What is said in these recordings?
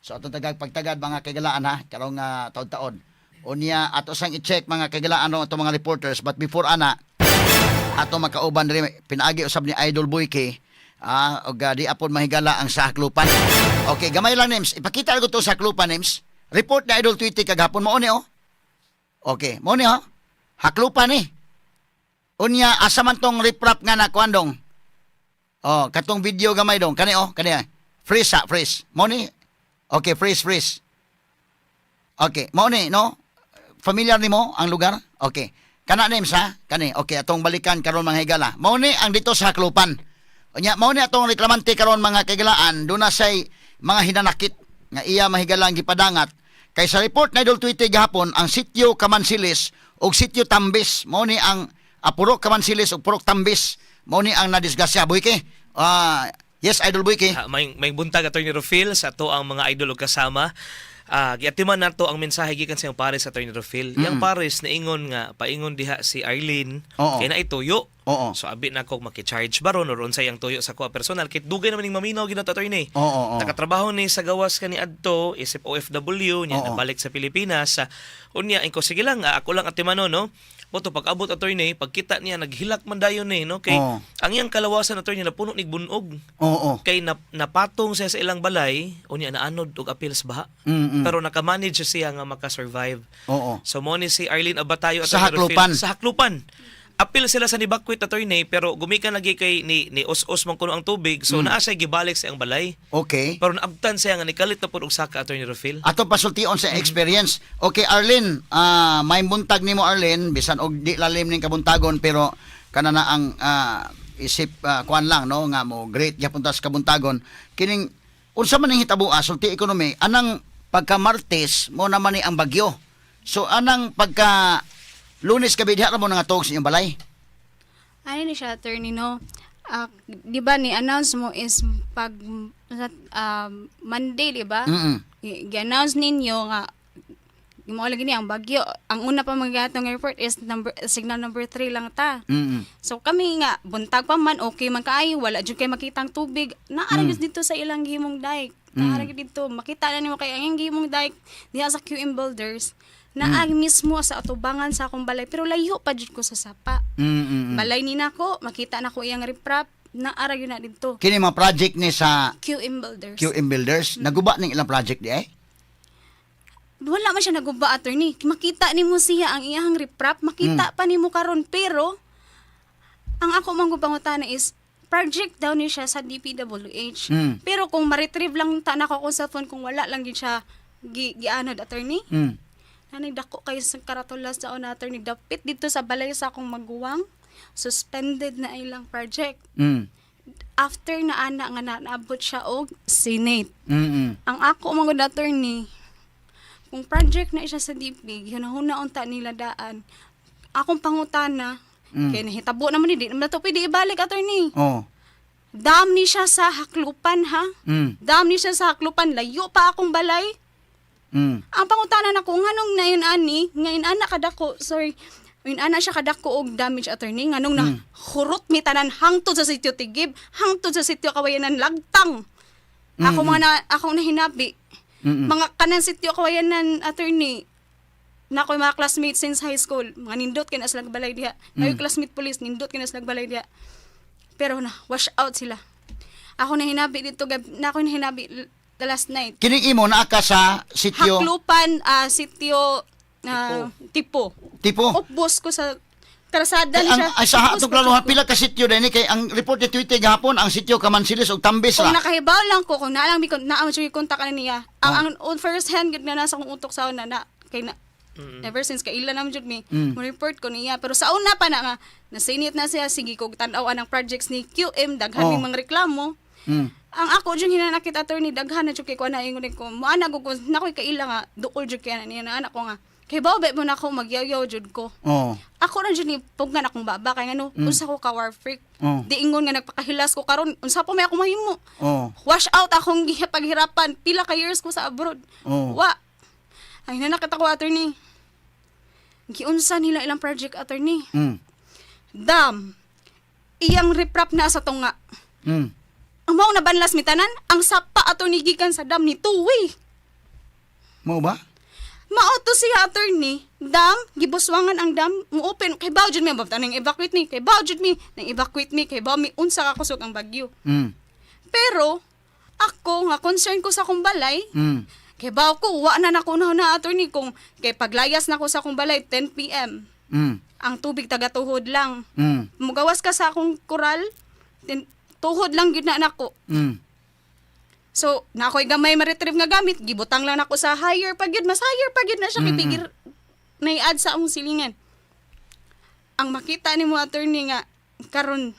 So atong tagag pagtagad, mga kaigalaan, ha, karong taon-taon. Unya ato sang i-check, mga kaigalaan, no, atong mga reporters, but before ana, ato makauban diri pinaagi usab ni Idol Boyke og di apon mahigala ang sa Haklupan. Okay, gamay lang, Nems. Ipakita ko to sa Haklupan, Nems. Report ni Idol Tweety kagahapon mao ni oh. Okay, mao ni oh. Haklupan ni. Unya asa man tong riprap nga nakuan dong? Oh, katong video gamay dong. Kani oh, kani. Freeze ha, freeze. Mao ni. Okay, freeze, freeze. Okay, mao ni, no? Familiar nimo ang lugar? Okay. Kana, Nems, ha? Kani. Okay, atong balikan karon, mga higala. Mao ni ang dito sa Haklupan. Unya mao ni atong reklamante karon, mga kahigalaan, duna say mga hinanakit nga iya mahigalang gipadangat kay sa report na Idol Twitter gahapon, ang sitio Kamansilis ug sitio Tambis mao ni ang Purok Kamansilis ug Purok Tambis mao ni ang nadisgrasya. Boyke. Ah, yes, Idol Boyke. May buntag, Attorney Rufil, sa ato ang mga idol ug kasama. Giatiman nato ang mensahe gikan sa iyang pares, Attorney Rufil. Yang pares naingon nga paingon diha si Arlene kay naay tuyo. So abi na ko maki-charge baron or unsay ang tuyo sa kuha personal kay dugay naman ning maminaw ginato, attorney. Oo, oo. Nakatrabaho ni sa gawas kani adto isip OFW niya, nabalik sa Pilipinas. Unya inko sige lang, ako lang atimano, no. Boto pag abot, attorney, pagkita niya naghilak man dayon ni, no, kay ang iyang kalawasan, attorney, napuno nig bunog kay napatong siya sa ilang balay, unya naanod og apil sa baha. Pero nakamanage siya nga makasurvive. So mo ni si Arlene Abatayo Sa Attorney Rufil. Haklupan. Sa Haklupan. Apil sila sa nibakwit, attorney, pero gumikan lagi kay ni os-os man kuno ang tubig, so naa siya gibalik sa iyang balay. Pero naabtan siya nga nikalit na pud og saka, Attorney Rufil. Ato pasultion sa experience. Okay, Arlene, may buntag nimo, Arlene, bisan og di lalim ning kabuntagon, pero kana na ang isip kuan lang, no, nga mo great gyapon ta sa kabuntagon. Kining unsa man ning hitabo, sulti economy anang pagka Martes mo naman ni ang bagyo. So anang pagka Lunes gabi diha ra mo nangatog sa inyong balay. Ano ni siya, attorney, no? Di ba ni announce mo is pag Monday, di ba? Gi-announce ninyo nga mo lagi ni ang bagyo. Ang una pa mga report is number signal number 3 lang ta. So kami nga buntag pa man, okay man kaayo, wala jud kay makitang tubig. Naa ra gyud dito sa ilang gihimong dike. Naa ra gyud dito, makita na nimo kay ang gihimong dike diha sa QM Builders. Naa mismo sa atubangan sa akong balay pero layo pa jud ko sa sapa. Balay ni nako, makita na ko iyang riprap, naa ra gyud na didto. Kini mga project ni sa QM Builders. QM Builders, naguba ning ilang project di ay? Wala man siya naguba, attorney. Makita nimo siya ang iyang riprap, makita pa nimo karon, pero ang ako man gud pangutana is project daw ni siya sa DPWH. Pero kung ma-retrieve lang ta nako akong cellphone, kung wala lang gid siya gianod, attorney. Nanay dako kayo sa karatulas sa una, attorney, dapit dito sa balay sa akong maguwang, suspended na ilang project. After na ana nga naabot siya og Senate. Ang ako man gud, attorney, kung project na siya sa DP, hinahuna unta nila daan. Akong pangutana, kay nahitabo naman ni, di naman na to pwede ibalik, attorney. Dam ni siya sa Haklupan, ha. Dam ni siya sa Haklupan, layo pa akong balay. Ang pangutana nako, nganong nayon ani, ngayon ana kadako, sorry, ngayon ana siya kadako og damage, attorney, nganong na hurot mi tanan hangtod sa sitio Tigib, hangtod sa sitio Kawayanan, lagtang. Ako mga na, ako nahinabi. Mga kanan sitio Kawayanan, attorney, na ako mga classmates since high school, mga nindot kay na sila balay diha. Mm. Classmate police, nindot kay na sila balay diha. Pero na wash out sila. Ako nahinabi dito gab, na ako nahinabi the last night. Kining imo naa ka sa sitio Haklupan, sitio Tipo. Tipo. Upbos ko sa karasada Kay ni ang siya. ay sa Upbos atong ko klarohan siya. pila ka sitio dinhi kay ang report ni Twitter gahapon ang sitio Kamansilis ug Tambis Kung ra. nakahibaw lang ko, kung naalang mi kon naa man siya kontak na niya. Ang ang on first hand gud na nasa akong utok sa una na kay na ever since kaila naman jud mi mo report ko niya, pero sa una pa na nga nasinit na siya, sige kog tan-aw ang projects ni QM, daghan ming mga reklamo. Ang ako jud hinanakit, attorney, daghan na jud kay ko na ingon ko mo ana ko nakoy kaila nga duol jud kay na niya na anak ko nga kay bawo ba mo na ako magyaw-yaw jud ko. Ako ra jud ni pugnan akong baba kay ngano unsa ko ka war freak. Di ingon nga nagpakahilas ko karon, unsa pa may ako mahimo? Wash out akong paghirapan pila ka years ko sa abroad. Wa ay nanakit ako, attorney. Giunsa nila ilang project, attorney. Dam iyang riprap na sa tunga. Ang mao na banlas mi tanan, ang sapa ato ni gikan sa dam ni tuwi. Mao ba? Mao to siya, attorney. Dam, gibuswangan ang dam, mo open kay baw jud mi ang nang evacuate mi, kay baw jud mi, nang evacuate mi, kay baw mi unsa ka kusog ang bagyo. Pero ako nga concern ko sa akong balay, kay baw ko wa na nako na na, attorney, kung kay paglayas nako sa akong balay 10 PM. Ang tubig taga-tuhod lang. Mugawas ka sa akong kural, tuhod lang gyud na nako. So, na ako'y gamay ma-retrieve nga gamit, gibutang lang nako sa higher pa gyud, mas higher pa gyud na siya kay pigir na i-add sa akong silingan. Ang makita nimo, attorney, nga karon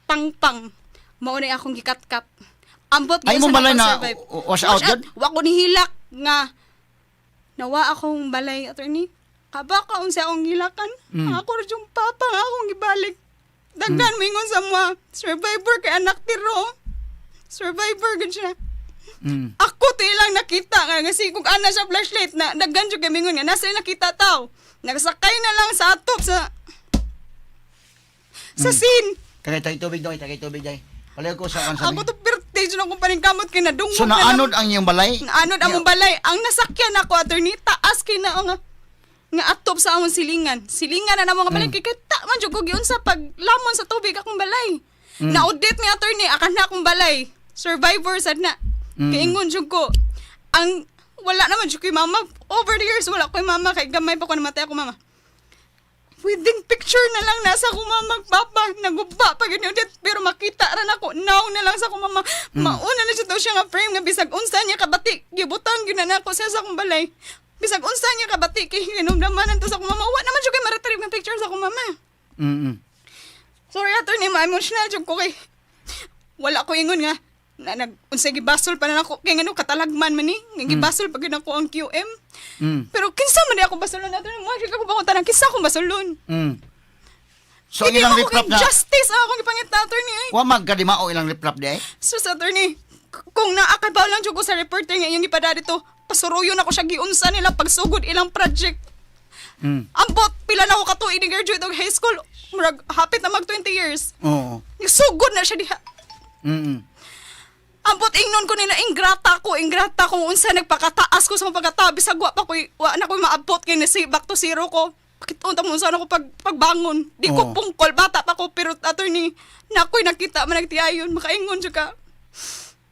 pangpang mao na akong gikatkat. Ambot Ay, gyud imong sa balay na nakasurvive. wash out gyud? Wa ko nihilak nga nawa akong balay, attorney. Kaba ka unsa akong gilakan. Ako ra yung papa nga akong gibalik. Daghan moingon sa mga survivor kay anak tiro. Survivor gud siya. Ako to ilang nakita nga kasi kung ana siya flashlight na daghan jud kay mingon nga nasa nakita taw. Nagsakay na lang sa atop sa scene. Tagay tagay tubig doy, tagay tubig day. Palayo ko sa kan Ako to pirte jud akong paningkamot kay nadungog So na lang. naanod ang iyong balay? Naanod among balay. Ang nasakyan ako, attorney, taas kay na nga nga atop sa among silingan. Silingan na namo nga balay kay kita man jud ko giunsa paglamon sa tubig akong balay. Na-audit mi, attorney, akan na akong balay. Survivor sad na. Kay ingon jud ko ang wala naman jud ko'y mama. Over the years wala ko'y mama kay gamay pa ko namatay ako mama. Wedding picture na lang nasa akong mama papa naguba pa gani ulit pero makita ra nako now na lang sa akong mama. Mauna na siya to siya nga frame nga bisag unsa niya kabati gibutang gyud na nako siya sa akong balay bisag unsa niya kabati kay hinumdaman to sa akong mama. Wa naman jud kay ma-retrieve nga picture sa akong mama. Sorry, attorney, ma-emotional jud ko kay wala ko ingon nga na nag unsay gibasol pa na nako kay ngano katalagman man ni nga gibasol pa gyud nako ang QM. Pero kinsa man di ako basolon, attorney? Mo ako ba tanan kinsa akong basolon? So ang Hindi ilang mo riprap ko na justice ang akong ipangita, attorney. Ay. wa magkadimao ilang riprap di ay. Sus, attorney, kung naakabaw lang jud ko sa reporter nga iyong gipada dito, pasuruyon ako siya giunsa nila pagsugod ilang project. Ambot, pila na ako katuig ni graduate og high school. Murag, hapit na mag 20 years. Sugod na siya diha. Ambot, ingnon ko nila, ingrata ko, ingrata kung unsa nagpakataas ko sa akong pagkatabi bisag wa pa ko'y, wa na ko'y maabot kay nasi back to zero ko. Bakit unta mo unsa na ko pagbangon? Di ko pungkol, bata pa ko, pero attorney, na ako'y nakita man nagtiayon, makaingon siya ka.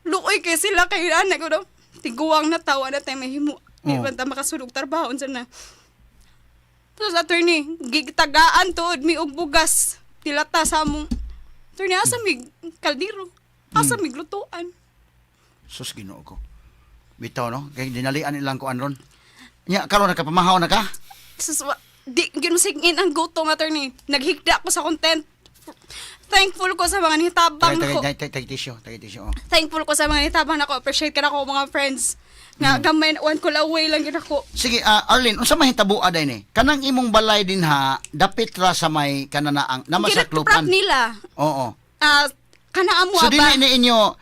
Luoy kay sila kay anak ko daw. Tiguang na tawa na tayo mahimo. Di ba ta makasulog trabaho unsa na. Tapos attorney, gigtagaan tuod mi og bugas. Tilata sa among attorney, asa mi kaldero? Asa mi glutuan? Sus, Ginoo ko. Bitaw no, kay dinalian ilang kuan ron. Nya karon nakapamahaw na ka? Sus, di gyud masingin ang gutom, attorney. Naghigda ko sa content. Thankful ko sa mga nitabang Tagay ko. tagay tagay tagay tissue, tagay tissue. Oh. Thankful ko sa mga nitabang nako. Appreciate ka na ko mga friends. Nga gamay one call away lang gyud ako. Sige, Arlene, unsa may hitabo aday ni? Kanang imong balay din ha, dapit ra sa may kananaang nama sa Gireprap klupan. nila. Oo. Ah, kana amo So ba? dili ni inyo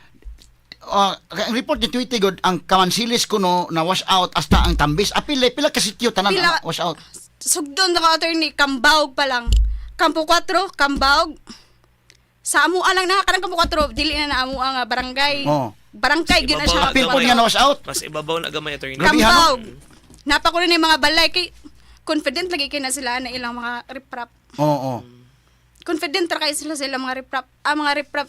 ang report ni Tweety good ang Kamansilis kuno na wash out hasta ang Tambis. Apil pila ka sitio tanan ang wash out. Sugdon na ko, attorney, Kambaog pa lang. Kampo 4, Kambaog. Sa amuan lang na kanang Kampo 4, dili na na amuan nga barangay. Barangay gyud na siya. Apil po niya na wash out. Mas ibabaw na gamay, attorney. Grabe, ha, no? Kambaog. Napa ko na yung mga balay kay confident lagi kay na sila na ilang mga riprap. Oo. Confident ra kay sila sa ilang mga riprap. Ang mga riprap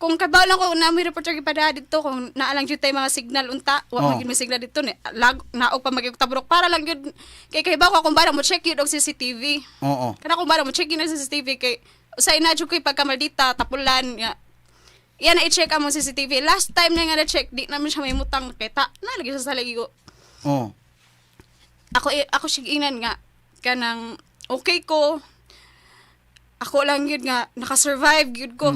kung kabaw lang ko na may reporter gipada dito kung naalang jud tay mga signal unta wa man gyud may signal dito ni lag naog pa magtabrok para lang gyud kay kahibaw ko kung bara mo check yun og CCTV. Kana kung bara mo check yun og CCTV kay usay na jud ko'y pagkamaldita tapulan nga iyan na i-check among CCTV last time na nga na-check di naman siya may mutang kay ta na lagi siya sa lagi ko. Ako ako siya ingnan nga kanang okay ko, ako lang yun nga naka-survive gyud ko.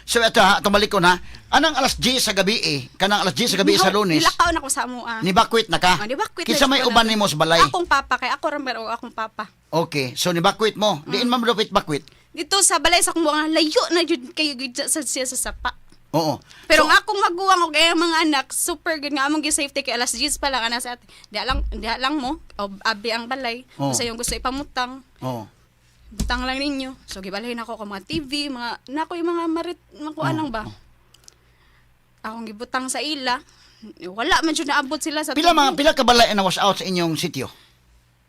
So ito ha, tumalik ko na. Anang alas 10 sa gabi eh, kanang alas 10 sa gabi sa Lunes. Nilakaw na ko sa amoa. Nibakwit na ka. Ah, nibakwit Kinsa na may jud ko uban na. nimo sa balay? Akong papa kay ako ra meron akong papa. Okay, so nibakwit mo. Diin man mo bakwit. Dito sa balay sa akong buwang layo na jud kayo gyud sa siya sa sapa. Pero ang akong maguwang og iyang mga anak super good nga among gi-safety kay alas 10 pa lang ana sa ate. Di lang mo o abi ang balay. Sa yung gusto ipamutang. Butang lang ninyo. So gibalhin ako ko mga TV, mga nako yung mga marit makuan lang ba. Akong gibutang sa ila. Wala man jud naabot sila sa Pila mga tubig. pila ka balay na wash out sa inyong sitio?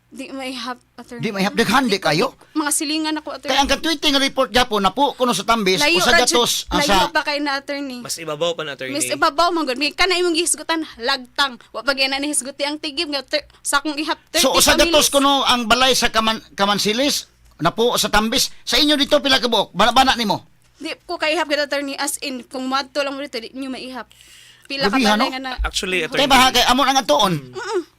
Di maihap, attorney. Di mahap daghan di kayo. Mga silingan ako, attorney. Kaya ang katwiti nga report gyapon napo kuno sa Tambis Layo usa ra jud- gatos ang layo sa pa kay na, attorney. Mas ibabaw pa na, attorney. Miss ibabaw man gud. May kana imong gihisgutan lagtang. Wa pa gyud na ni hisguti ang tigib nga sa akong ihap 30 So usa families. gatos kuno ang balay sa Kamansilis napo sa Tambis. Sa inyo dito pila ka buok? Bana-bana nimo. Di ko kaihap gud, attorney, as in kung moadto lang mo dito di niyo maihap. Pila ka Grabe, balay ano? nga na. Actually, Kay attorney. ba kay amon ang atuon?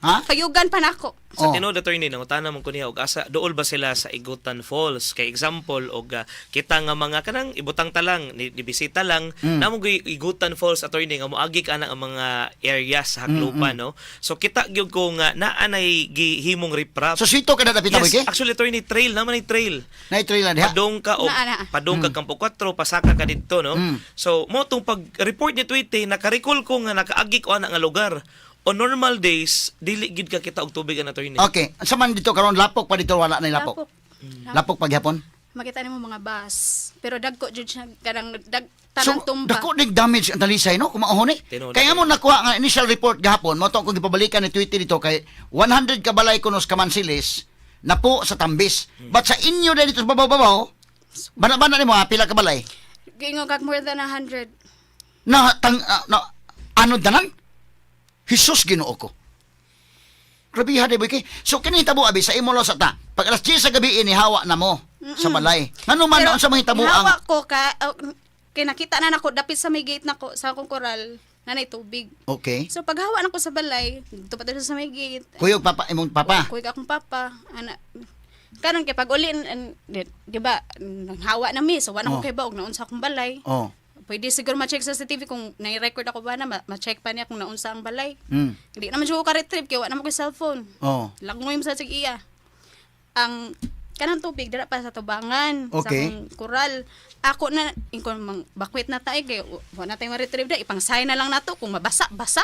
Ha? Kayugan pa nako. Sa Oh. tinuod, attorney, nangutana man ko niya og asa dool ba sila sa Igutan Falls? Kay example og kita nga mga kanang ibutang talang ni bisita lang namo gyud Igutan Falls, attorney, nga moagi ka na ang mga areas sa Haklupa, no. So kita gyud ko nga naa nay gihimong riprap. So sito ka na dapita Yes, boy kay? actually, attorney, trail naman ay trail. Nay trail na diha. Padong ka og Naa, naa. padong ka Campo 4, pasaka ka didto, no. So mo tong pag report ni Tweety, naka-recall ko nga nakaagi ko ana nga lugar. On normal days dili gid ka kita og tubig ana, attorney. Okay, sa man dito karon lapok pa dito wala na lapok. Lapok. Lapok paghapon. Makita nimo mga bus. Pero dagko jud siya kanang dag So, tanang tumba. dako ning damage ang Talisay, no? Kumaohon eh. Tinuod. Kaya mo nakuha nga initial report gahapon, mo to akong gipabalikan ni Tweety dito kay 100 ka balay kuno sa Kamansilis napo sa Tambis. But sa inyo dahil dito sa babaw-babaw, bana-bana nimo ha, pila ka balay? Giingon kag more than 100. Na tang ah, na ano danan? Jesus Ginoo ko. Grabe ha, boy kay. So kini tabo abi sa imo lo sa ta. Pag alas 10 sa gabi inihawa na mo sa balay. Ngano man Pero, unsa mga hitabo ang gihawa ko ka oh, kay nakita na nako dapit sa may gate nako sa akong koral na nay tubig. Okay. So paghawa nako sa balay, dito pa sa may gate. Kuyog papa imong papa. Kuyog akong papa. Ana karon kay pag uli di ba nanghawa na mi so wala Oh. ko kay baog naunsa akong balay. Oh. Pwede siguro ma-check sa CCTV kung nai-record ako ba na ma-check pa niya kung naunsa ang balay. Hindi naman siya ko ka-retrieve kay wa naman ko cellphone. Oh. Langoy mo sa sig iya. Ang kanang tubig dira pa sa tubangan sa akong koral. Ako na ingkon mang bakwit na tayo kay wa na tayo ma-retrieve da ipangsahay na lang nato kung mabasa basa.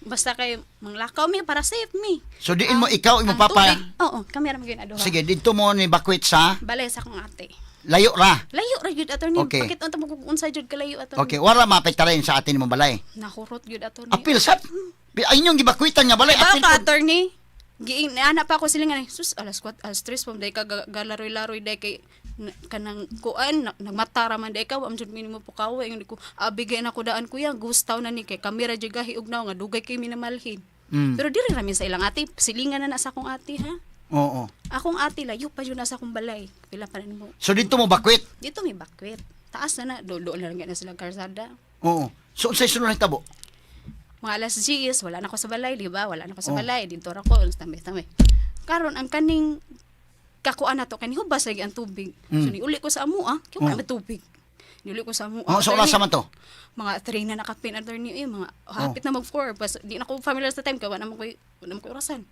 Basta kay manglakaw mi para safe mi. So diin mo ikaw imong Ang papa. tubig, oo, kami ra magyud aduha. Sige, didto mo ni bakwit sa Balay sa akong ate. layo ra. Layo ra gyud, attorney. Okay. Bakit unta mo kung unsa jud kalayo, attorney? Okay, wala maapektarin sa atin imong balay. Nahurot gyud, attorney. Apil sab. Ay inyong gibakwitan nga balay Ba apil. ka, attorney? Giing ana pa ako sila nga sus alas 4 alas 3 pa day ka galaroy-laroy day kay kanang kuan nagmata ra man day ka wa man jud minimo pukaw ingon ko abigay na ko daan kuya gustaw na ni kay kamera jud gahi ugnaw nga dugay kay minamalhin. Pero diri ra min sa ilang ate, silingan na na sa akong ate ha. Oo. Akong ate layo pa jud na sa akong balay. Pila pa na nimo. So didto mo bakwit. Dito may bakwit. Taas na na do do na lang na sila karsada. Oo. So unsay sunod na hitabo? Mga alas 10, wala na ako sa balay, di ba? Wala na ako sa Oh. balay, dito ra ko, tamay tamay. Karon ang kaning kakuan na to, kaning hubas lagi ang tubig. So niuli ko sa amo ah, kay wala may tubig. Niuli ko sa amo. Oh, so wala sa man to. Mga 3 na nakapin, attorney, eh, mga hapit na mag 4. Bas, di na ko familiar sa time kay wala man ko orasan.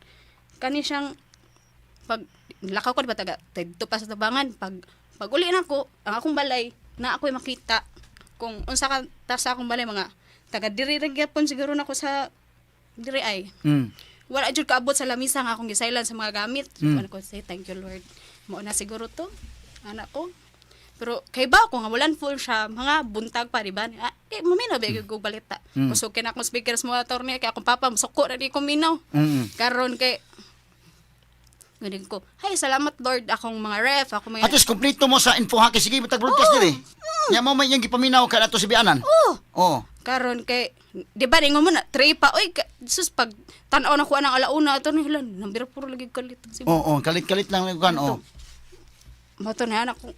Kani siyang pag lakaw ko di ba taga dito pa sa tabangan pag pag uli na ako ang akong balay na ako'y makita kung unsa ka ta sa akong balay mga taga diri ra gyapon siguro nako sa diri ay wala jud kaabot sa lamisa nga akong gisailan sa mga gamit. So, ano ko say thank you Lord, mao na siguro to anak ko. Pero kay ba ko nga walan full siya mga buntag pa di ba, ah, eh, maminaw ba gyud ko balita. Kusog kay na akong speaker sa mga attorney kay akong papa musuko na di ko minaw. Karon kay Ngayon ko, hay, salamat Lord, akong mga ref, akong mga At least kompleto mo sa info ha kay sige matag broadcast diri. Nya mo may iyang gipaminaw ka nato si bianan. Oh! Oo. Karon kay, di ba, ningon mo na, tray pa, oy, sus, pag tanaw na kuha ng alauna, ato ni hilan, nambira puro lagi kalit. Si, Oo, kalit-kalit lang kan oh. Mato na anak ko,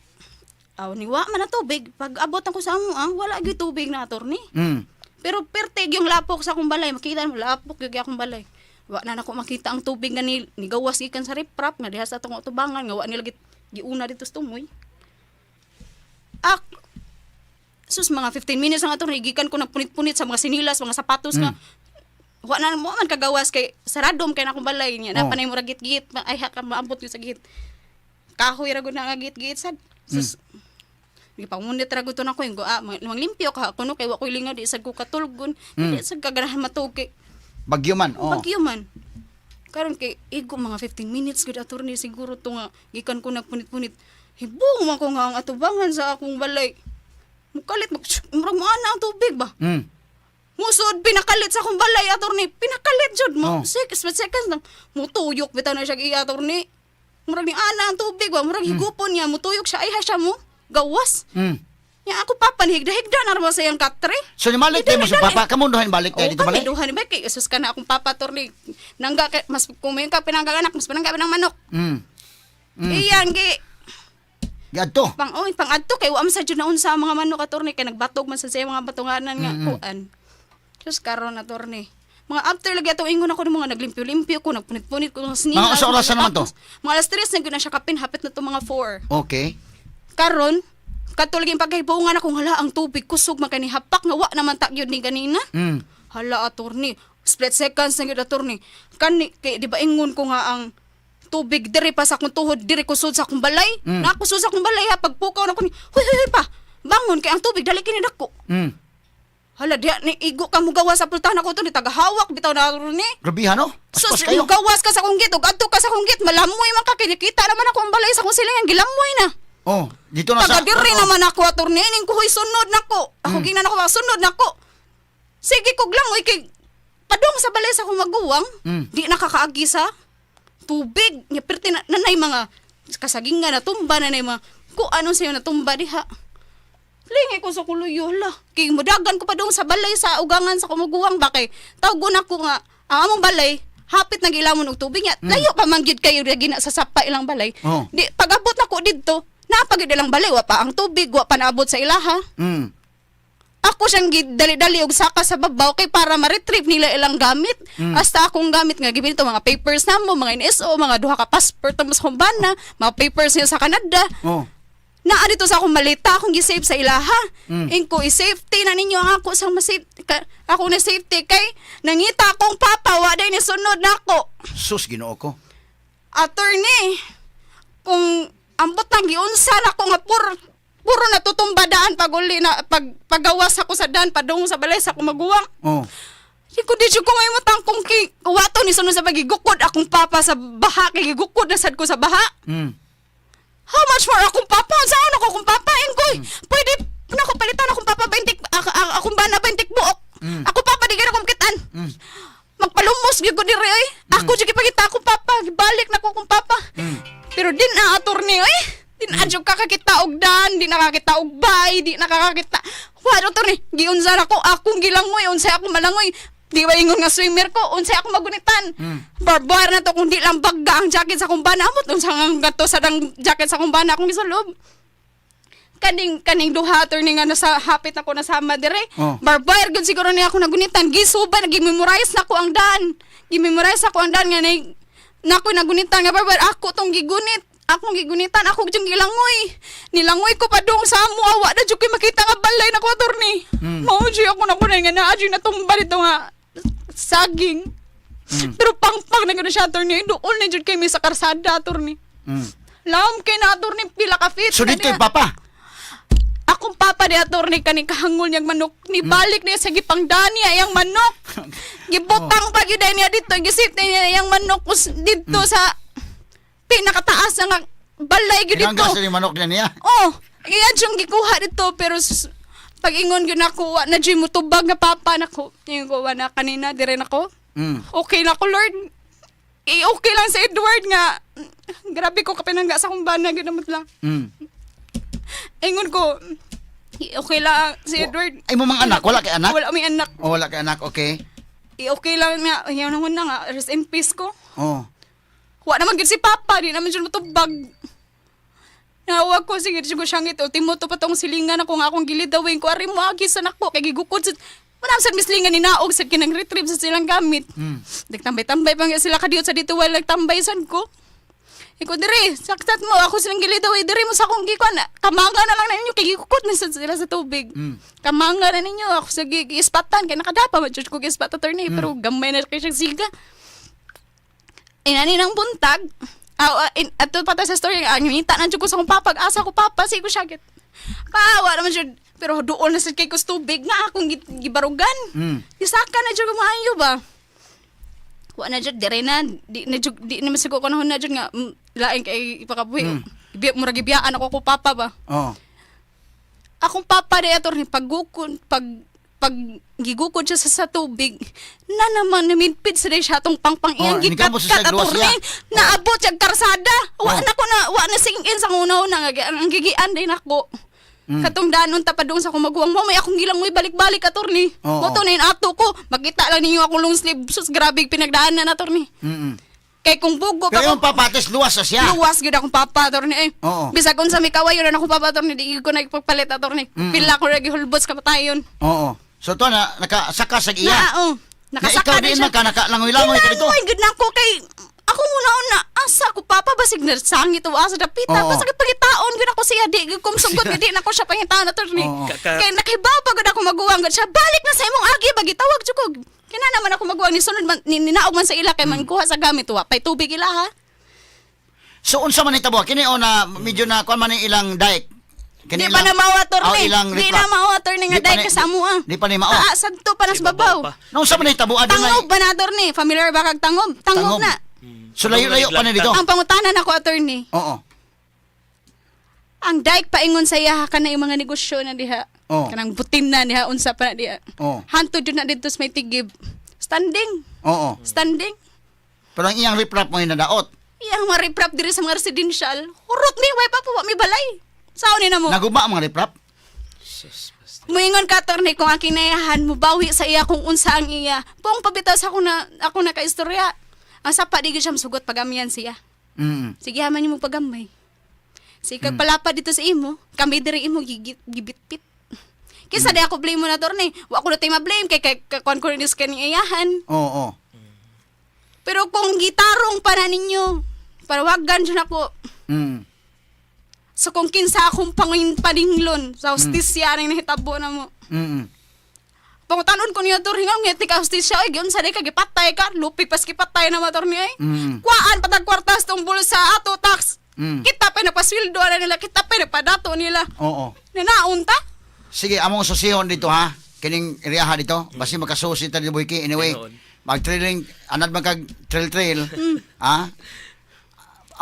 aw, ni wa man na tubig. Pag abot ako sa amo, ah, wala gyud tubig na, attorney. Pero pertig yung lapok sa akong balay, makita mo lapok yung akong balay. Wa na nako makita ang tubig nga ni nigawas gikan sa riprap nga diha sa atong utubangan nga wa nila giuna dito sa tumoy. Ak sus mga 15 minutes ang attorney gikan ko nagpunit-punit sa mga sinilas, mga sapatos nga wa na mo man kagawas kay saradom kay na akong balay niya. Oh. Na panay mo ra git-git, ay ha ka maambot yun sa git. Kahoy ra gud na nga git-git sad. Sus gipangunit ra gud to nako yung ah, manglimpyo ka kuno kay wa koy lingaw di sad ko katulgon, di sad kaganahan matuog kay Bagyo man. Oh. bagyo man. Karon kay igo mga 15 minutes gud attorney siguro to nga gikan ko nagpunit-punit. Hibong man ko nga ang atubangan sa akong balay. Mukalit mag murag moana ang tubig ba. Musod pinakalit sa akong balay, attorney. Pinakalit jud mo. Oh. 6 seconds lang. Mutuyok bitaw na siya iya, attorney. Murag ni ana ang tubig ba, murag higupon niya, mutuyok siya ay ha siya mo. Gawas. Ya ako papa ni higda-higda na ra sa iyang katre. So nimalik tayo mo sa papa, kamo duha balik tayo Oo, dito kami balik. duha ni ba kay sus ka na akong papa, attorney. Nangga kay mas kung may ka pinangga anak, mas pinangga ng manok. Iyan gi Gadto. Pang oy, pang adto kay wa man sa jud naon sa mga manok, attorney, kay nagbatog man sa siya mga batunganan nga kuan. Sus karon, attorney. Mga after lagi atong ingon ako ng mga naglimpyo-limpyo ko, nagpunit-punit ko ng snila. Mga unsa oras na naman to? Mga alas 3 na gyud na siya kapin, hapit na to mga 4. Karon, kadto lagi pagkahibaw akong hala ang tubig kusog man kani hapak nga wa naman ta gyud ni ganina. Hala, attorney, split seconds na gyud, attorney. Kani kay di ba ingon ko nga ang tubig diri pa sa akong tuhod, diri kusod sa akong balay. Na kusod sa akong balay ha pagpukaw na ko ni. Huy huy huy pa. Bangon kay ang tubig dali kini dako. Hala diha ni igo ka mugawas sa pultahan ako to ni tagahawak bitaw na attorney. Grabe ha no? So, Paspas kayo. mugawas ka sa akong gate, ug adto ka sa akong gate, malamoy man ka, kinikita naman ako ang balay sa akong silingan, gilamoy na. Oh, dito na sa Taga diri naman ako, attorney. Ning ko, huy, sunod nako. Ako ginan ako, sunod nako. Sige kog lang, uy, kay padong sa balay sa akong maguwang, di nakakaagi sa tubig. Nya perti na nanay mga kasagingan na tumba na mga ku ano sa'yo natumba diha. Lingi ko sa kuluyo la. Kay mudagan ko pa dong sa balay sa ugangan sa kumuguwang ba kay tawgon ako nga ang among balay hapit nang ilamon og tubig nya. Layo pa man gyud kayo gina sa sapa ilang balay. Di pag-abot nako didto, naa pa gyud ilang balay, wa pa ang tubig, wa pa naabot sa ilaha. Ako siyang dali-dali og saka sa babaw kay para ma-retrieve nila ilang gamit. Hasta akong gamit nga gibin to mga papers namo, mga NSO, mga duha ka passport mas humbana, mga papers niya sa Canada. Naa dito sa akong malita, akong gi-save sa ilaha. Ingko i-safety na ninyo ang ako sang masave ka, ako na safety kay nangita akong papa wa day ni sunod nako. Sus, Ginoo ko. Attorney, kung ambot nang giunsa nako nga puro puro natutumba daan pag uli na pag pagawas ako sa daan padung sa balay sa akong maguwang. Di ko di jud ko ngayon matangkong kay wato ni sunod sa pagigukod akong papa sa baha kay gigukod na sad ko sa baha. How much more akong papa? Saan ako akong papa? Ingkoy, pwede na ako palitan akong papa 20 akong bana 20 buok. Ako papa di akong kitan. Magpalumos gyud ko diri oy. Ako jud gipangita akong papa, gibalik na ko akong papa. Pero din na attorney oy. Di na jud kakakita og dan, di na kakita og bay, di na kakakita. Wa attorney, giunsa na ko akong gilangoy, unsay ako malangoy. Di ba ingon nga swimmer ko, unsay ako magunitan. Barbar na to kung di lang bagga ang jacket sa akong bana. Amot unsa nga gato sa dang jacket sa akong bana akong gisulob. Kaning kaning duha attorney nga nasa hapit ako nasama dire. Barbar gud siguro niya ako nagunitan. Gisuba nagimemorize na ko ang daan. Gimemorize ako ang daan nga nay nako nagunitan nga barbar ako tong gigunit. Akong gigunitan, ako jung gilangoy. Nilangoy ko pa dong sa amo, awa na jud ko'y makita nga balay na ko, attorney. Mao jud ako na kunay nga naa jud natumba dito nga saging. Pero pangpang na gud siya, attorney. Dool na jud kay mi sa karsada, attorney. Lam kay na, attorney, pila ka feet. So dito Kani- yung papa. Akong papa ni attorney kaning kahangol niyang manok. Nibalik niya sa gipangdani ay ang manok. Gibutang pa gyud niya dito, gisip niya iyang manok didto sa pinakataas na nga balay gyud dito. Tinanggas na yung manok niya niya. Oh, iya siyang gikuha dito pero pag ingon gyud nako wa na jud mutubag nga papa nako. Ingon ko wa na kanina dire nako. Okay na ko, Lord. Eh, okay lang sa Edward nga. Grabe ko kapinangga sa akong bana gyud namot lang. Ingon ko, okay lang si Edward. Ay mo mga anak, wala kay anak? Wala may anak. Oh, wala kay anak, okay. Eh, okay lang nga. Ayaw na nga. Rest in peace ko. Wa naman gyud si Papa. Di naman siya matubag. Nawag ko, sige, sige siyang ito. Ultimo to pa tong silingan ako nga akong gilidawin ko. Ari mo, agi sa nako. Kay gigukod sa. Wala sa mislingan ni naog sa kinang retrieve sa silang gamit. Nagtambay-tambay pa nga sila kadiyot sa dito. Wala nagtambay san ko. Iko dire, saksat mo ako silang gilidaway dire mo sa akong gikuan. Kamanga na lang na ninyo kay gikukot na sa sila sa tubig. Kamanga na ninyo ako sa giispatan kay nakadapa man jud ko giispat attorney pero gamay na kay siya siga. Inani ng buntag. Ah, ato pa ta sa story, ang ngita na jud ko sa akong papa, asa ko papa, sige ko siya git. Paawa naman jud. Pero doon na sad kay ko sa tubig nga akong gibarugan. Gisaka na jud ko maayo ba. Wa na jud dire na di na jud di na masig ko kanahon na jud nga lain kay ipakabuhi. Murag gibiyaan ako ko papa ba. Akong papa di attorney paggukon pag Pag gigukod siya sa tubig, na naman namidpid sa siya atong pangpang iyang Oh, nikamot siya gikat-kat sa luwas attorney. niya. Naabot siya karsada. Wa Oh. na ko na wa na singin sa una-una nga ang gigian din ako. Katong danon ta padung sa kumaguwang mo may akong gilang mo'y balik-balik, attorney. Oo. Mo to na yun ato ko. Makita lang ninyo akong long sleeve. Sus, grabe pinagdaanan, attorney. Kay kung bugo Pero pa yung papates, luwas na siya. Luwas gyud akong papa, attorney. Eh. Oo. Bisag unsa may kawayo na akong papa, attorney, di ko na ipagpalit, attorney. Pila ko ra gihulbos kamatayon. Oo. So to na nakasaka sa iya. Na, oh. Na Nakasaka ikaw din din siya. man ka nakalangoy-langoy ka dito. Langoy gud na ako kay ako muna una asa ko papa basig na sangit o asa dapita Oo. basig pangitaon gud ako siya di gud kumsugot gud di na ko siya pangitaon, attorney. Oo. Kay nakahibaw pa gud ako maguwang gud siya balik na sa imong agi bagi tawag jud ko. Kina naman ako maguwang ni sunod man ni, ninaog man sa ila kay man kuha sa gamit wa pay tubig ila ha. So unsa man hitabo kini o na medyo na kuan man ni ilang dike. Kini Di pa na mao, attorney. Oh, ilang Di riprap. na mao, attorney, nga Di pa dike sa amo, ah. Di pa ni mao. Ah, sadto pa nas Sa ibabaw babaw. pa. No, unsa man hitabo adunay. Tangob ba na, attorney? Familiar ba kag tangob? Tangob na. So layo-layo pa ni dito. Ang pangutanan ako, attorney. Oo. Ang dike paingon sa iya kana yung mga negosyo na diha. Oh. Kanang butin na diha unsa pa na diha. Oh. Hantod jud na didto sa may tigib. Standing. Oo. Standing. Pero ang iyang riprap mo yung nadaot. Iyang mga riprap diri sa mga residential. Hurot mi way pa po wa mi balay. Sao ni na mo? Naguba ang mga riprap. Sus, basta. Muingon ka, attorney, kung aking nayahan, mubawi sa iya kung unsa ang iya. Buong pabitaw sa ako na ako nakaistorya. Ang sapa di gyud siya musugot pagamian siya. Sige haman nimo pagamay. Sige kag palapa dito sa imo, kami diri imo gibitpit. Kisa di ako blame mo na, attorney. Wa ko na tayo ma-blame kay kay kuan ko rin is kaning iyahan. Oo. Pero kung gitarong pa na ninyo, parawagan jud ako. So kung kinsa akong pangin paninglon sa hustisya ning nahitabo na mo. Pangutanon ko niya attorney nga ngiti ka hustisya oy giunsa day ka gipatay ka lupi pas gipatay na mo, attorney ay. Kuaan patag kwartas tong bulsa ato tax. Kita pa nagpasweldo na nila, kita pa nagpadato nila. Oo. Nanaon ta? Sige, among susihon dito ha. Kining iriyaha dito. Basi makasusi ta dito Boyki. Anyway, Tinuod. mag-trailing, anad man kag trail-trail. Ha?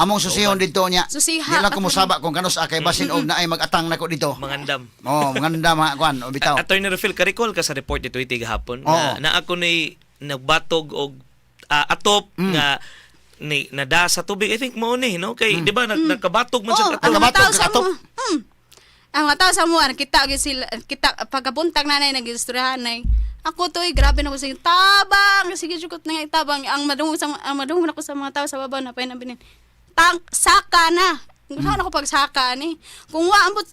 Among susihon dito niya. Susiha. Di lang kumusaba kung kanus akay basin og naay mag-atang nako dito. Mangandam. Oh, manganda mga kuan, o bitaw. Attorney Rufil, ka-recall ka sa report ni Tweety gahapon Oo. na ako ni nagbatog og atop nga ni nada sa tubig. I think mao ni no kay di ba nagkabatog man Oo, siya ang atop. mga Nakabatog, tao sa nakatop. mo. Ang mga tao sa mo, kita gyud sila, kita pagkabuntag nanay nagistoryahan nay. Ako to, grabe na ko sa inyo. Tabang! Sige, jukot na nga itabang. Ang madungog na ko sa mga tao sa baba na painabinin. Tang, saka na. Saan ako pagsaka ni? Kung wa ambot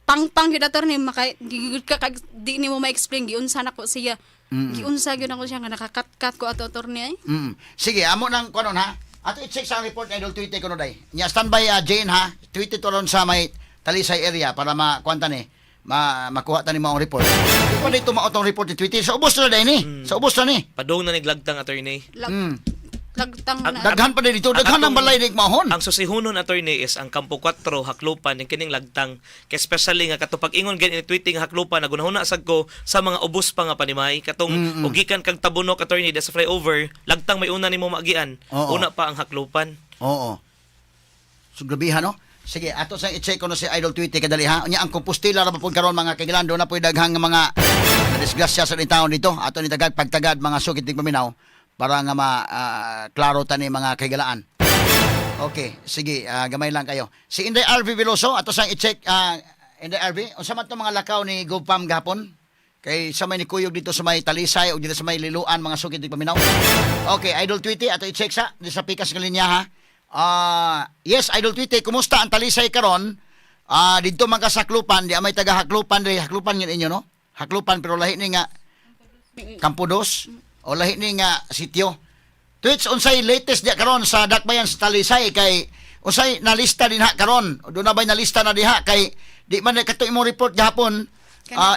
pangpang gyud, attorney, maka gigud ka kag di nimo ma-explain giunsa nako siya. Giunsa gyud ako siya nga nakakatkat ko ato, attorney ay. Sige, amo nang kuan ha. Ato i-check sa report ni Idol Twitter kuno day. Nya standby Jane ha. Tweet ito ron sa may Talisay area para makuan ta ni makuha ta ni maong report. Di pa dito mao tong report ni Twitter. Sa ubos na day ni. Sa ubos na ni. Padung na niglagtang, attorney. Lagtang na. Daghan pa dito, daghan ang balay ni mahon. Ang susihunon, attorney, is ang Kampo 4 Haklupan yung kining lagtang. Kay especially nga katong pag-ingon gani ni Tweety nga Haklupan nagunahuna sad ko sa mga ubos pa nga panimay katong ugikan kag Tabunok, attorney, da sa flyover, lagtang may una nimo maagian. Oo. Una pa ang Haklupan. Oo. So grabihan no. Sige, ato sa i-check ko no si Idol Twitter kadali ha. Unya ang Compostela ra pa pud karon mga kagilan do na po'y daghang mga disgrasya sa taon dito. Ato ni tagad pagtagad mga sukit tig paminaw para nga ma klaro tani mga kaigalaan. Okay, sige, gamay lang kayo. Si Inday RV Veloso, ato sang i-check Inday RV, unsa man tong mga lakaw ni GoPam gahapon? Kay sa may nikuyog dito sa may Talisay o dito sa may Liloan mga sukit tig paminaw. Okay, Idol Tweety, ato i-check sa di sa pikas nga linya ha. Yes, Idol Tweety, kumusta ang Talisay karon? Didto man ka sa Haklupan, di amay taga Haklupan diri, Haklupan yun inyo no? Haklupan pero lahi ni nga Kampo Dos o lahi ni nga sitio. Twitch unsay latest diya karon sa Dakbayan sa Talisay kay unsay nalista dinha karon? Do na ba'y nalista na diha kay di man na kato imong report gahapon?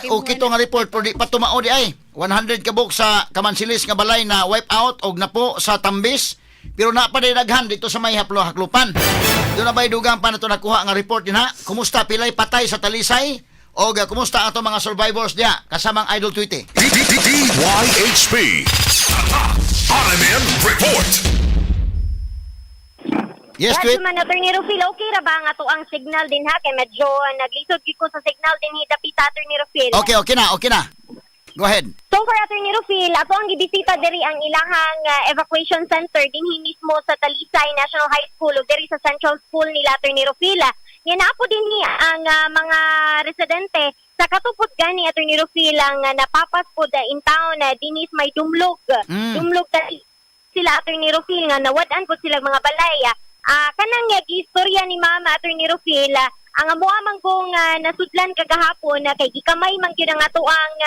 Okay to nga report pero di pa tumao di ay. 100 ka buok sa Kamansilis nga balay na wipe out og napo sa Tambis pero na pa day daghan dito sa may haplo Haklupan. Do na ba'y dugang pa na to nakuha nga report dinha? Kumusta pilay patay sa Talisay? Og kumusta ang ato mga survivors diha kasamang Idol Tweety? DYHP. RMN Report. Yes, Radyo Tweet. man, Attorney Rufil, okay ra ba ang ato ang signal din ha? Kay medyo naglisod gyud ko sa signal din hi dapita, Attorney Rufil. Okay, okay na, okay na. Go ahead. So far, Attorney Rufil, ato ang gibisita diri ang ilahang evacuation center dinhi mismo sa Talisay National High School ug diri sa Central School nila, Attorney Rufil. Nga naa po dinhi ang mga residente sa katupod gani, Attorney Rufil, ang napapas po in town dinhi sa may Dumlog. Dumlog sila, Attorney Rufil, nga nawad-an po sila mga balay. Kanang giistorya ni Mama, Attorney Rufil, ang amoa man kong nasudlan kagahapon na kay gikamay man gyud ang atoang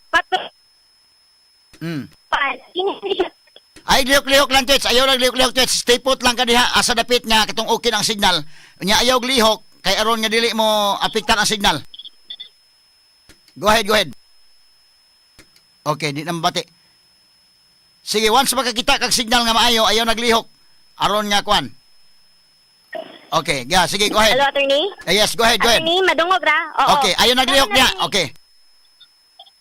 patron. Ay, lihok-lihok lang, Tets. Ayaw lang lihok-lihok, Tets. Stay put lang ka diha. Asa dapit nga katong okay ang signal. Nya ayaw lihok kay aron nga dili mo apektan ang signal. Go ahead, go ahead. Okay, di na mabati. Sige, once makakita kag signal nga maayo, ayaw naglihok. Aron nga kwan. Okay, yeah, sige, go ahead. Hello, Attorney? Yes, go ahead, go ahead. Attorney, madungog ra? Oo. Okay, ayaw naglihok niya. Okay.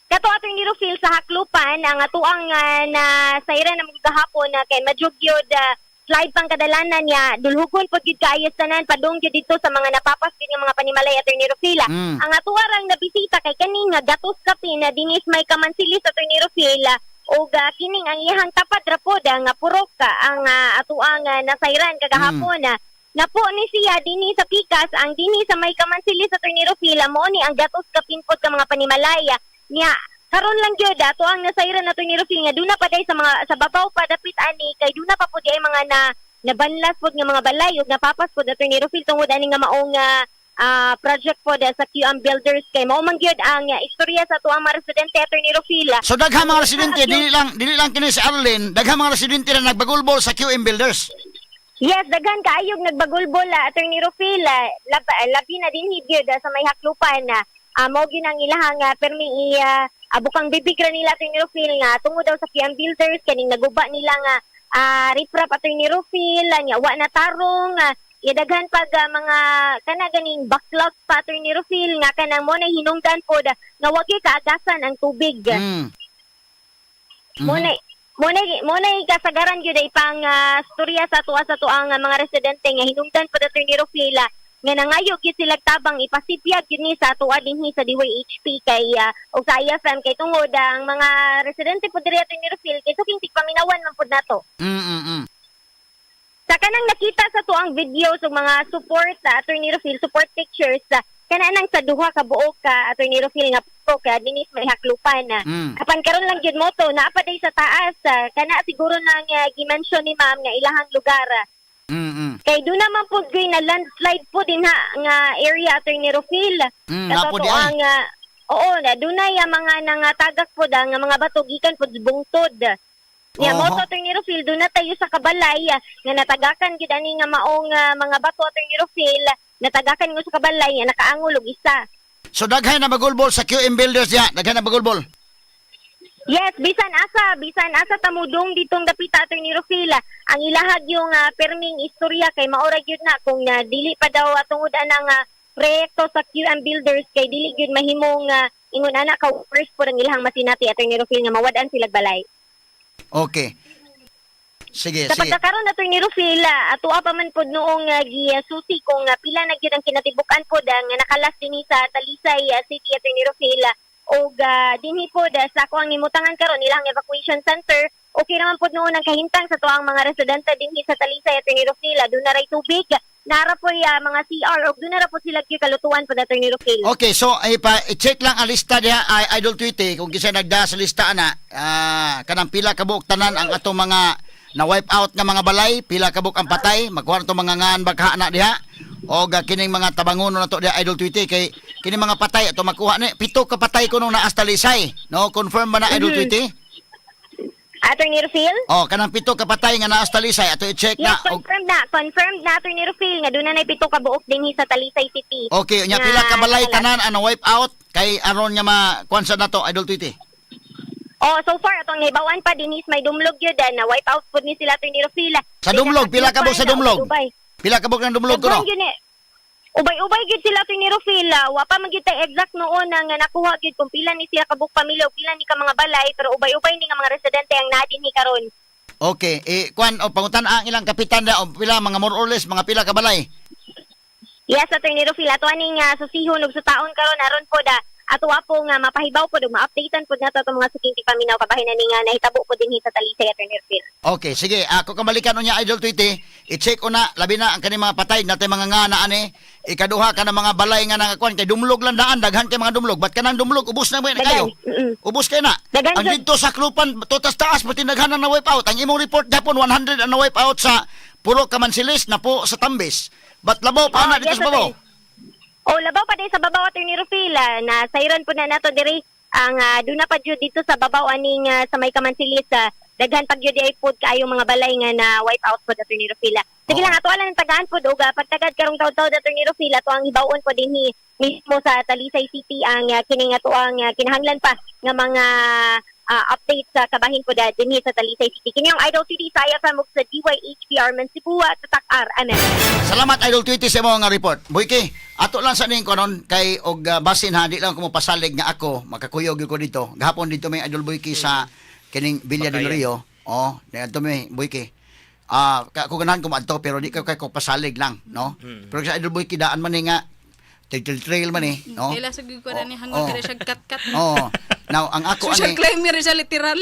Kato, Attorney Rufil, sa Haklupan, ang atuang na sayra na gahapon na kay majugyod slide pang kadalanan niya, dulhugon pod gyud kaayo tanan padung gyud dito sa mga napapas gyud nga mga panimalay, Attorney Rufil. Ang atuarang nabisita kay kani nga gatos kapin na dinis may kamansilis, Attorney Rufil, ug kining ang iyang tapat ra pod nga purok ang atuang nasayran kagahapon. Napo ni siya dinhi sa pikas ang dinhi sa may kamansilis, Attorney Rufil, mo ni ang gatos kapin pod ka mga panimalay niya. Karon lang gyud ato ang nasayran, Attorney Rufil, nga duna pa day sa mga sa babaw pa dapit ani kay duna pa pud ay mga na nabanlas pod nga mga balay ug napapas pod, Attorney Rufil, tungod ani nga maong project pod sa QM Builders kay mao man gyud ang istorya sa atuang mga residente, Attorney Rufil. So daghang mga residente, dili lang kini si Arlene, daghang mga residente na nagbagulbol sa QM Builders. Yes, daghan kaayog nagbagulbol, Attorney Rufil, labi na din gyud sa may Haklupan na mao gyud ang ilahang permi i bukang bibig ra nila, Attorney Rufil, nga tungod daw sa QM Builders kaning naguba nila nga riprap, Attorney Rufil, nya wa na tarong, daghan pag mga kana ganing backlog pa, Attorney Rufil, nga kanang mo na hinungdan pod nga wa gyud kaagasan ang tubig. Mo na kasagaran gyud ay pang storya sa tuwa sa tuang mga residente nga hinungdan pod, Attorney Rufil, nga nangayo gyud sila tabang ipasipyag gyud ni sa atoa dinhi sa DYHP kay o sa IFM kay tungod ang mga residente pod diri, Attorney Rufil, kay suking tigpaminawan man pod nato. Sa kanang nakita sa tuang videos ug mga support, Attorney Rufil, support pictures, kana nang sa duha ka buok ka, Attorney Rufil, nga po ka dinis may Haklupan na. Apan karon lang gyud mo to naa pa day sa taas, kana siguro nang gi-mention ni ma'am nga ilahang lugar. Kay doon naman po gyud na landslide po din ha nga area, Attorney Rufil. Napo di ay. Ang oo, na dunay ang mga nangatagak po da nga mga bato gikan po bungtod. Nya mo to, Attorney Rufil, doon na tayo sa kabalay nga natagakan gid ani nga maong mga bato, Attorney Rufil, natagakan ngo sa kabalay nga nakaangol og isa. So daghan na bagulbol sa QM Builders diha, daghan na bagulbol. Yes, bisan asa tamudong ditong dapita, Attorney Rufil, ang ilahag yung perming istorya kay maora gyud na kung dili pa daw tungod anang proyekto sa QM Builders kay dili gyud mahimong ingon ana ka worst po ang ilahang masinati, Attorney Rufil, nga mawad-an sila balay. Okay. Sige, Sa sige. pagkakaroon, Attorney Rufil, atoa pa man pod noong gisusi kung pila na gyud ang kinatibuk-an pod nga nakalas dinhi sa Talisay City, Attorney Rufil, og dinhi pod sa ako ang nimutangan karon ilang evacuation center, okay naman pod noon ang kahintang sa tuang mga residente dinhi sa Talisay, Attorney Rufil. Doon na ray tubig, nara po mga CR og doon na ra po sila gyud kalutuan pod, Attorney Rufil. Okay, so ay pa i-check lang ang lista diha ay Idol Tweety kung kinsa nagda sa lista ana, kanang pila ka buok tanan ang atong mga na wipe out nga mga balay, pila ka buok ang patay, makuha na itong mga ngan bagha na diha og kining mga tabangono na to diha, Idol Tweety, kay kining mga patay ato makuha ni pito ka patay kuno naa sa Talisay, no? Confirm ba na, Idol Tweety? Attorney Rufil? Oh, kanang pito ka patay nga naa sa Talisay ato i-check Yes, na og confirmed na. Confirmed na, Attorney Rufil, nga doon na pito ka buok dinhi sa Talisay City. Okay, nya Nga pila ka balay nakalas. tanan ang wipe out kay aron nga ma kuan sa nato, Idol Tweety. Oh, so far atong nahibawan pa dinhi sa may Dumlog yun na wipe out pud ni sila, Attorney Rufil. Sa Dumlog, pila ka buok sa Dumlog? Ubay. Pila ka buok ng Dumlog kuno? Daghan gyud ni. Ubay-ubay gyud sila, Attorney Rufil. Wa pa man gyud tay exact noon ang nakuha gyud kung pila ni sila kabuok pamilya o pila ni ka mga balay, pero ubay-ubay ni nga mga residente ang naa dinhi karon. Okay, eh kuan o pangutan ang ilang kapitan na o pila mga more or less mga pila ka balay. Yes, Attorney Rufil, ato aning susihon og sutaon karon aron po da Ato po nga mapahibaw pod ug ma-updatean pod nato atong mga suking paminaw kabahin ani nga nahitabo pod dinhi sa Talisay, Attorney Rufil. Okay, sige. Ako kamalikan unya, Idol Tweety. I-check una labi na ang kaning mga patay natay mga nga na ani. Ikaduha ka ng mga balay nga nakakuan kay dumlog lang daan, daghan kay mga dumlog. Bat kanang dumlog ubos na mo na kayo. Daghan, Ubos kay na. Daghan Ang jud. didto sa Klupan totas taas pati daghan na wipe out. Ang imong report gapon 100 ang na wipe out sa Puro Kamansilis na po sa Tambis. But labaw pa na Oh, dito yes, sa babaw. attorney. O labaw pa din sa babaw, Attorney Rufil, na sayran po na nato diri ang duna pa jud dito sa babaw aning sa may Kamansilis, daghan pag jud ay pod kaayo mga balay nga na wipe out pod, Attorney Rufil. Sige lang, ato lang ang tagaan pod og pagtagad karong taud-taud, Attorney Rufil, ato ang hibawon pod dinhi mismo sa Talisay City ang kining ato ang kinahanglan pa nga mga updates sa kabahin pod dinhi sa Talisay City. Kini ang Idol City sa IFM ug sa DYHPR man Cebu at Tatak RMN. Salamat, Idol Tweety, sa imong nga report. Boyke, ato lang sa ning konon kay og basin ha, di lang ko mopasalig nga ako makakuyog gyud ko dito. Gahapon dito may Idol Boyke sa kining Villa del Bakayan. Rio. Oh, niadto mi, Boyke. Ako ganahan ko maadto pero di ko kay ko pasalig lang, no? Pero sa Idol Boyke daan man ni nga trail trail man eh, no? Kaila sa gud ko na ni hangol Oh. kaya siya kat-kat. Oh. Now ang ako Social ani climber siya literal.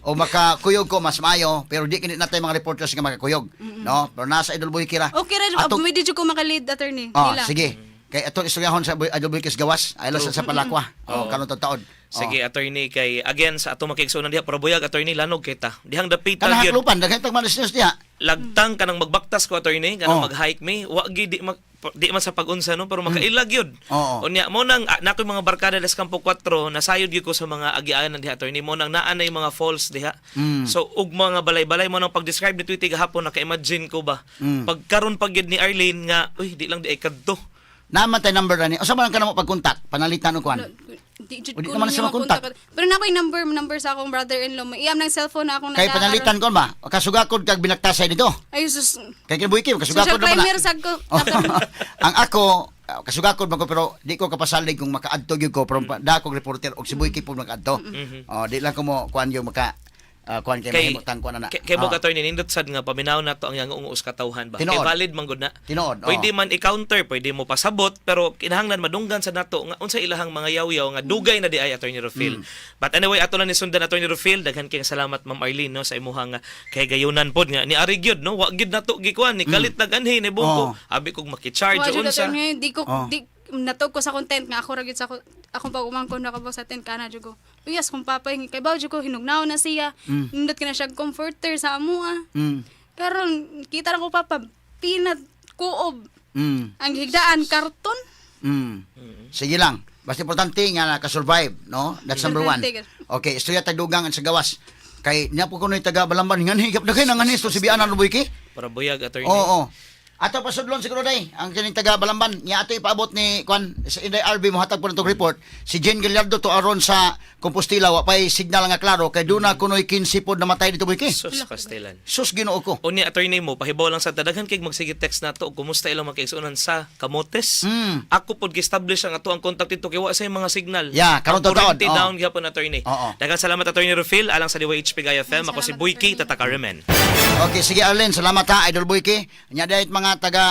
o makakuyog ko mas maayo pero di kini natay mga reporters nga makakuyog, no? Pero nasa Idol Boyke ra. Okay ra, Ato- pwede jud ko makalid, attorney. Oh, Nila. sige. Kay atong istoryahon sa Idol Boy gawas, ay lang sa Palakwa. Oh, karon taon. Sige, attorney, kay again sa atong makigsuonan diha, pero buyag, attorney, lanog kita. Dihang dapita Kanang gyud. haklupan, daghan tag malis news diha. Lagtang kanang magbaktas ko, attorney, kanang mag-hike mi, wa gi di, di man sa pag-unsa no, pero makailag yun. Unya mo nang nakoy mga barkada des Campo 4, nasayod gyud ko sa mga agianan diha, attorney, mo nang naa nay mga falls diha. So ug mga balay-balay mo nang pag-describe ni Tweety gahapon, naka-imagine ko ba. Pagkaron pag gyud ni Arlene nga, uy, di lang di ay kadto. Naman tay number ani. Usa man lang kanamo pag-contact, panalitan og kuan. Di jud O, di ko naman ninyo siya makontak. makontak. Pero na ako'y number sa akong brother-in-law. Iyam ng cellphone na akong Kay panalitan kon ba? Kasugakod kag binaktasay dito. Ay sus. Kay kini Boyke, Social kasugakod naman na. climber sa ko. Ang ako kasugakod man ko pero di ko kapasalig kung makaadto gyud ko pero da akong reporter og si Boyke po makaadto. Oh, di lang ko mo kuan yung maka kuan kay mahimutang kuan ana. Kay, kay Oh. Bog, attorney, nindot sad nga paminaw na to ang yang uus katawhan ba. Tinuod. Kay valid man gud na. Tinuod, oo. Pwede man i-counter, pwede mo pasabot, pero kinahanglan madunggan sa nato nga unsa ilahang mga yaw-yaw nga dugay na di ay, Attorney Rufil. But anyway, ato lang ni sundan, Attorney Rufil, daghan kayong salamat, Ma'am Arlene, no, sa imuhang kay gayunan pod nga ni ari gyud no, wa gyud nato gikuan ni kalit nag-anhi ni bungko. Abi kog maki-charge Wa jud, unsa. attorney, di ko di natog ko sa content nga ako ra gyud sa akong pag-umangkon na sa tent kana jud ko. Uyas kung papa kay bawo jud ko hinugnaw na siya. Nindot ka na siya comforter sa amoa. Karon kita ra ko papa pinat kuob. Ang higdaan karton. Sige lang. Basta importante nga naka-survive, no? That's number one. Importante. Okay, istorya tagdugang sa gawas. Kay niya po kuno taga Balamban ngani higap na kay nangani to si Bianan Boyke. Para buyag, attorney. Oo. Ato pasudlon siguro day ang kining taga Balamban nya ato ipaabot ni kwan sa Inday RB mohatag po natong report si Jane Gallardo to aron sa Compostela, wa pay signal nga klaro kay duna kunoy 15 pod namatay dito, Boyke. Sus Castellan. Sus, Ginoo ko. Unya, attorney mo, pahibaw lang sa daghan kay magsige text nato og kumusta ilang makaigsuonan sa Camotes. Ako pod gi-establish ang ato ang contact dito kay wa sa mga signal. Yeah, karon Ang taon-taon. kurente Oo. down gyapon, attorney. Oo. Daghang salamat, Attorney Rufil, alang sa DYHP Gaya FM. Ako si Salamat, Boyki attorney. Tataka Remen. Okay, sige Arlene, salamat ha, Idol Boyke. Nya dahit mga taga